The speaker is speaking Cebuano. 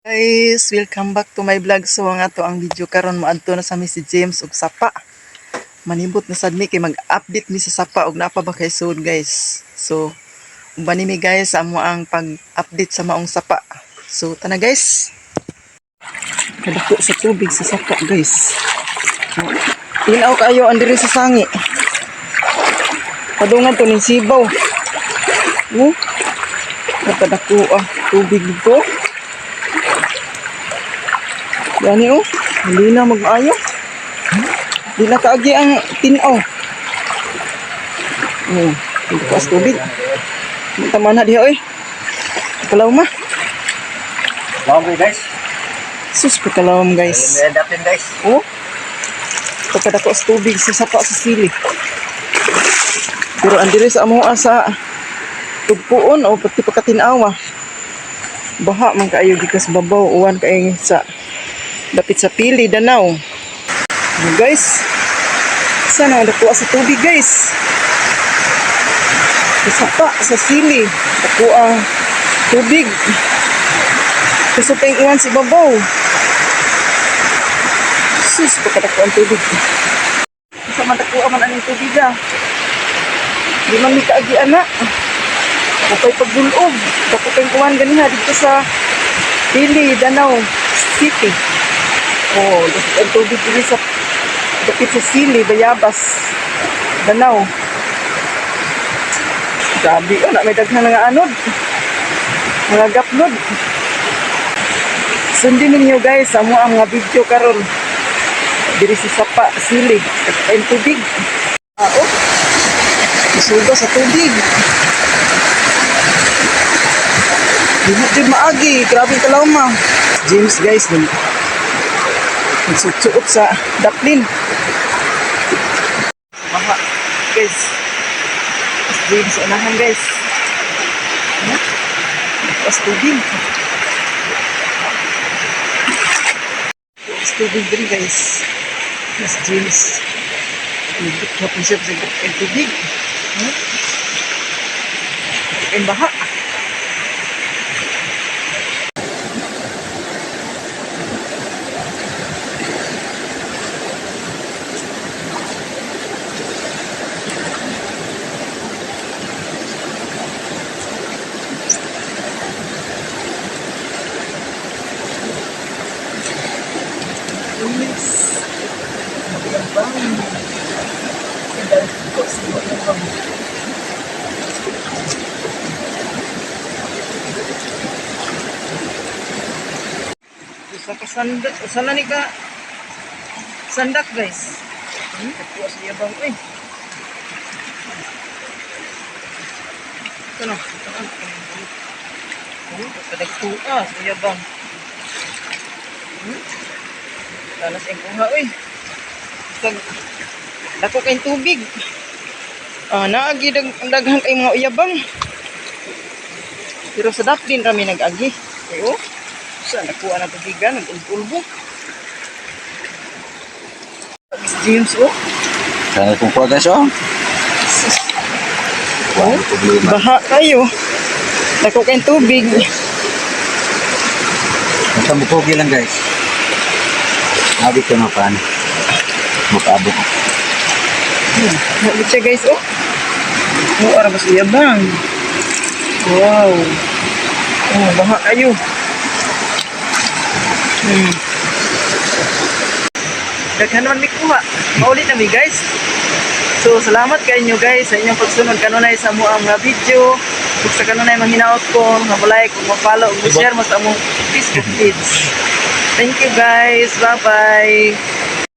Guys, welcome back to my vlog. So ang ato ang video karon, moadto na sa mi si James og sapa. Manibot na sad mi kay mag-update mi sa sapa og napa ba kay soon, guys. So uban ni mi, guys, sa amo ang pag-update sa maong sapa. So tana, guys. Kadako sa tubig sa sapa, guys. Tinaw kayo ang diri sa sangi. Padungan to ning sibaw. Oh. Nakadako ah tubig dito. Yani oh, hindi na magmaayo. Di na kaagi ang tinaw. Oh, hindi ko as tubig. Tama na diha oy. Kalaw ma. Lawom guys. Sus, pagkalawom, guys. Ayun na guys. Oh. Pagkadako sa tubig sa sapa sa sili. Pero andiri sa amoa sa tugpuon o pati pagkatinawa. Baha man kaayo gikas babaw, uwan kay sa dapit sa Pili, Danau. Ano, guys? Sana ang dako sa tubig, guys. Sa sapa sa sili. Dako ang tubig. Kusog kayong uwan sa babaw. Sus, pagkadako ang tubig. Sa man dako man aning tubig ah. Di man mi kaagi ana. Napay paggulog. Dako kayong uwan ganiha dito sa Pili, Danau City. Oh, dako ang tubig diri sa dapit sa Sili, Bayabas, Danau. Grabe, oh, na may daghan nga anod. Mga gapnod. Sundin ninyo, guys, sa amo ang mga video karon. Diri sa sapa, sili, kakain tubig. Ah, oh. Isuga sa tubig. Dili jud maagi, grabe kalawma. James, guys, nagsuot sa daplin. Baha, guys. Mas James sa unahan, guys. Ano? Mas tubig. Mas tubig din, guys. Mas James. Nagduk na po siya sa tubig. Ang baha. Yes. Yabang. Ganda ko sa yabang. Usa ka sandak, usa na ni ka sandak, guys. Kuha sa yabang eh. Ito na. Ito na. Oh, kadagtua sa yabang. Sana sa kuha oy. Kag dako kay tubig. Ah, naagi daghan kay mga uyabang. Pero sa daplin rami nag-agi. Kay oh. Sa nakuha na tubigan, nag-ulbo. Miss James oh. Sana kung kuha guys oh. Sus, Wala problema. Baha kayo. Dako kay tubig. Basta mukugi lang, guys. Abi ko na pan. Mukaabot. Nabit siya, guys, oh. Oh, ara ba sa uyabang. Wow. Oh, baha kayo. Daghan naman mi kuha. Maulit na mi, guys. So, salamat kay inyo, guys, sa inyong pagsunod kanunay sa amo ang mga video. Ug sa kanunay manghinaot ko nga mo like, ug mo-follow, ug mo-share mo sa among Facebook page. Thank you, guys. Bye-bye.